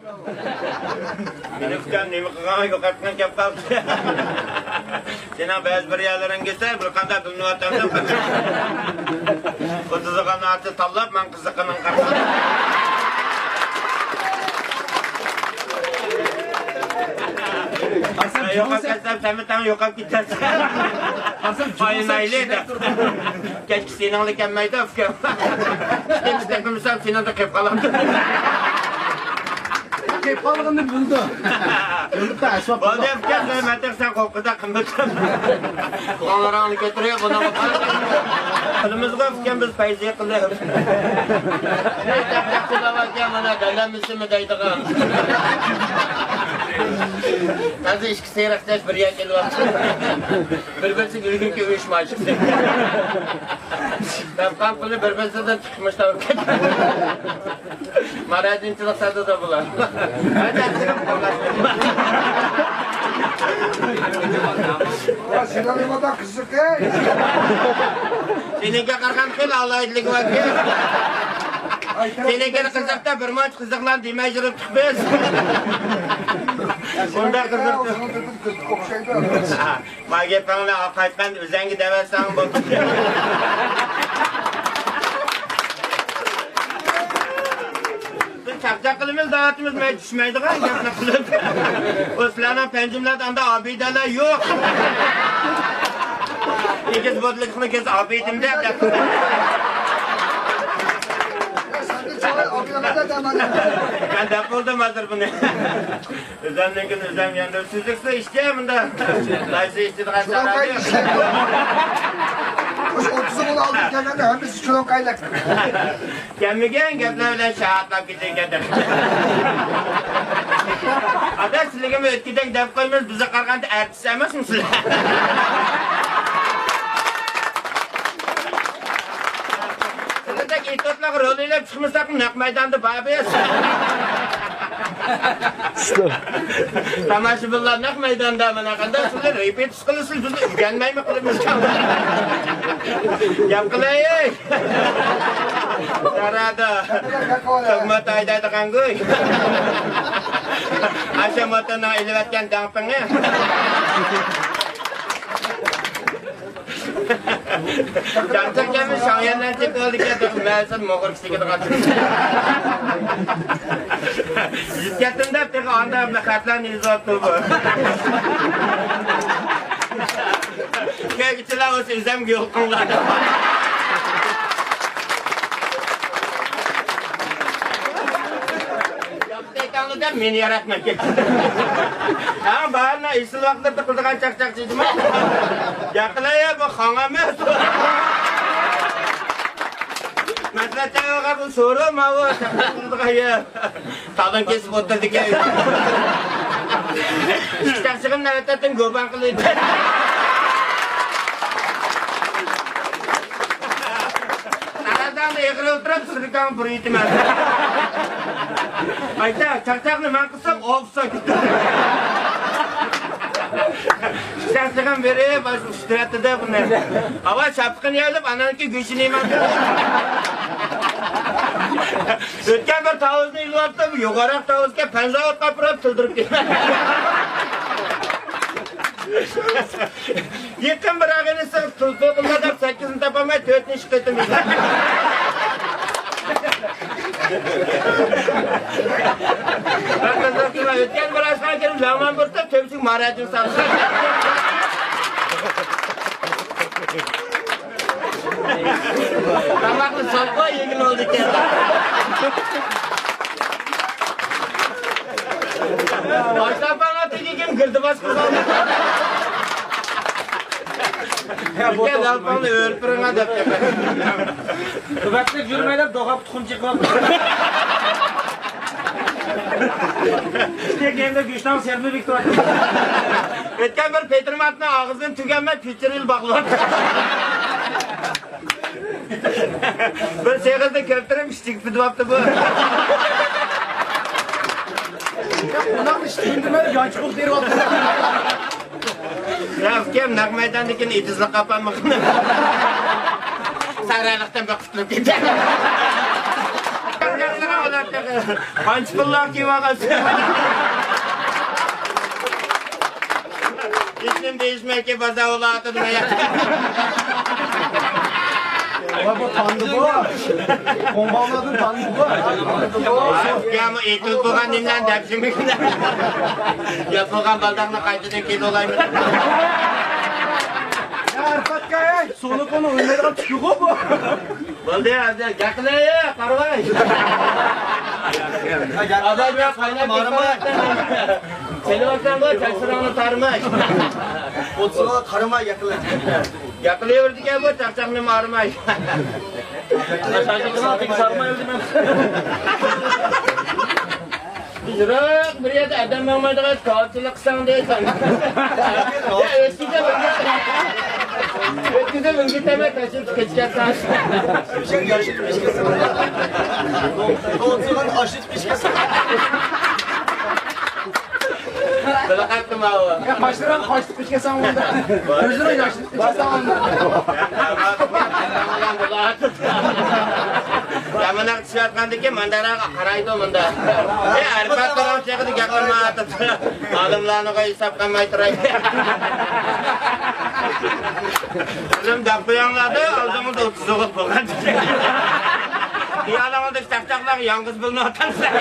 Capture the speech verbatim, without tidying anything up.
مېنىڭ ئۇكام نېمە قىلغان، يوقاتقان كەپ قاپتۇ. سېنىڭ بەزى بىر يەرلىرىڭ كەلسە، بىر قانداق بىلىنىۋاتامدۇ. ئۇ تۇزىغان ئارچا تاللاپ، ماڭا قىزىققىنىڭ قارىسا. يوقاپ كەتسەم، سەنمۇ تەڭ يوقاپ كېتەرسەن. ئايىنايلى دەپ. كەچكە سېنىڭلا كەلمەيدۇ، ئۇكام. ئىككىنچى تېپىمسەن، سېنىڭدە قېلىپ قالامدۇ. قېلىپ قالغىنىنى بىلدى. بىلدى، ئەسۋاب. بولدى، ئۇكام، سەن مەتەق، سەن قوقۇدا قىممىتىم. قوڭلىرىڭنى كۆتۈرۈپ، بۇنىڭغا قارا. قىلىمىزغۇ، ئۇكام، بىز پەيزى قىلىپ. مانا دەلەممىسىمۇ دەيدىغان. ھازىر ئىككى سېرىق چاچ بىر يەرگە كېلىۋاپتۇ. بىر-بىرسىگە ئۆيگە كۆيۈشماي چىقتى. دەپقان پۇلى بىر-بىرسىدىن چىقمىش تاۋۇپ كەتتى. ماراجىنچىلىق ساتىدۇ بۇلار. سېنىڭكى قارىغان خېلى ئالاھىدىلىكى باركەن. سېنىڭكىنى قىزىقتا بىر مانچە قىزىقلارنى دېمەي يۈرۈپتۇق بىز. ئۇنداق قىزىق. ما گېپىڭنى قايتقان ئۆزەڭگە دەۋەتسەڭ بولدى. بىز چاقچاق قىلىمىز، دەۋاتىمىز، مەن چۈشمەيدىغان گەپنى قىلىپ. ئۇ سىلەرنىڭ پەنجىملەردە ئاندا ئابىدەلەر يوق. ئېگىز بوتلۇقنى كېسىپ ئابىدىم دەپ. مەن دەپ بولدۇم ھازىر بۇنى. ئۆزەمنىڭكىنى ئۆزەم يەندۈر. سۈزۈكسە ئىشتى مۇندا. دايسى ئىشتىدىغان چاغدا. مۇشۇ ئوتتۇز يىل ئالدىن كەلگەندە ھەممىسى شۇنىڭ قايناق. كەلمىگەن گەپلەر بىلەن شاھاتلاپ كېتىدىكەن دەپ. ئادا، سىلىگىمۇ ئۆتكۈدەك دەپ قويىمىز، بىزگە قارىغاندا ئەرتىس ئەمەسمۇ سىلەر؟ سىلەردەك ئېتوتلارغا رول ئېلىپ چىقمىساق، نەق مەيداندا بار بىز. تاماشىبىنلار نەق مەيداندا، مانا قانداق سىلەر رېپېتىتور قىلىسىز، بىز ئۆگەنمەيمۇ قىلىمىز. گەپ قىلايلى. سارادا. تۈگمەت ھەيدەيدىغان گۇي. ئاشۇ موتورنىڭ ئېلىۋەتكەن داڭپىڭى. جانچەك كەلمىش شاڭيەنلەر چېكىۋالدىكەن، مەسىلەن موغۇر كىشىگە دېگەن. يېتىپ كەتتىم دەپ تېخى ئاندا خەتلەرنى يېزىۋاپتۇ بۇ. كەلگۈچىلەر بولسا ئۆزەمگە يول قىلىڭلار. ياقتەيتەڭلار دەپ مېنى ياراتماي كەتتى. ھە، بارىنا ئېسىل ۋاقىتلىرىدا قىلىدىغان چاقچاقچى ئىدىمۇ. ياقىلا يا، بۇ خاڭ ئەمەس. مەسلىھەت چاغىغا بۇ سورۇ، ماۋۇ چاقچاق قىلىدىغان يەر. تالون كېسىپ ئولتۇرىدىكەن. ئىككى چاقچىقىم نۆۋەتتىن گۇبان قىلىدۇ. ئاراداڭدا ئېغىر ئولتۇرۇپ، سۈركەڭ بۇرۇيتىمەن. ئايتا، چاقچاقنى مەن قىلسام، ئوفسايد. ئىككى چاقچىقىم بېرىپ، ئاشۇ ئۈستۈرەتتىدە بۇنى. ئاۋا، شاپىقىنى يەۋېلىپ، ئانانكى گۆشىنى يېمەمدۇ؟ ئۆتكەن بىر تاۋۇزنى ئېلىۋاپتۇ، بۇ يۇقىرىراق تاۋۇزكەن، پەنزاۋۇتقا ئاپىرىپ تىلدۈرۈپ كېتىمەن. يېقىن بىر ئاغىنىسى تۇزلۇقۇمدا دەپ سەككىزنى تاپالماي تۆتنى ئىشقا قېتىم يېدى. ئۆتكەن بىر ئاشخانا كىرىپ لەڭمەن بۇرسا تۆمسۈك ماراجىن سالدى. تاماقنى سالغا يېگىلى بولىدىكەن. ئاشتاپاڭغا تېگىگىن گىردىباس قىلغان. ئىكەن، لالپاڭنى ئۆرۈپ بېرىڭە دەپ. تۈبەكلىك يۈرمەي دەپ دوغاپ تۇخۇم چېقىۋاپتۇ. ئىشتەك يەمدە گۆشنىڭ سەرمۇ بېكىتىۋاتىدۇ. ئۆتكەن بىر پېتىرماتنىڭ ئاغزىنى تۈگەلمەي پىچىرىل باغلاپتۇ. بىر سېغىزنى كۆپتۈرۈپ ئىچىگە پۈتۈۋاپتۇ بۇ. قوناقنى ئىچىگە ئۈندىمەي يانچۇقىغا بېرىۋاپتۇ. يا ئۇكام، نەق مەيداندىكىنى ئېتىزلىققا ئاپارمىغىن. سارالىقتىن بىر قۇتۇلۇپ كېتەي. قانچە پۇللار كىيىۋالغانسىز؟ ھېچنېمە دېيىشمەيكى، بازار بولۇۋاتىدۇ. ۋاي، بۇ تاندى بۇ. قوڭغاڭلاردىن تاندى بۇ. يا، بۇ ئېتىلىپ بولغان نېمىلەرنى دەپ جىمىكلا. ياپىلغان بالداقنى قايتىدىن كىيىپ بولايمىز. يا، ئارقاتقا، ئەي، سونۇقىنى ئوينايدىغان تۈكى بۇ. بولدى، ھازىر گەپلەي، قارىماي. ئادەم يوق، قايناپ كېتىۋاتىمەن. سېلىۋاتساڭغۇ، چاچلىرىڭنى تارىماي. ئوتسىغا قارىماي گەپلە. گەپلىيەۋېرىدىكەن بۇ، چاقچاقنى مارىماي. سارماي ئۆلدۈم. يىراق بىر يەردە ئادەم ماڭمايدىغان كاۋاپچىلىق قىلساڭ دەيسەن. يا، ئۆتكۈزۈپ، ئۆتكۈزۈپ ئۈنگۈتەمەن، تاشلىپ كېتىشكەنسەن. بىلىقەتتىم ئاۋۇ. يا، قاشلىرىڭ قاشلىق كېسەڭ ئۇندا. كۆزلىرىڭ ياشلىق كېسەڭ ئۇندا. يا، مانا چۈشۈۋاتقاندىكىن مانداراغا قارايدۇ مۇندا. ئەي، ئەرباب بىلەن چېقىدۇ گەپلىمەتتى. ئالىملارنىغا ھېساب قالماي تۇراي. بىلىم دەپ قويۇڭلار-دە، ئالدىڭىزدا ئوتتۇز ئوغۇت بولغان. خىيالىڭىزدا چاقچاقلار يالغۇز بىلىنىۋاتامسىلەر.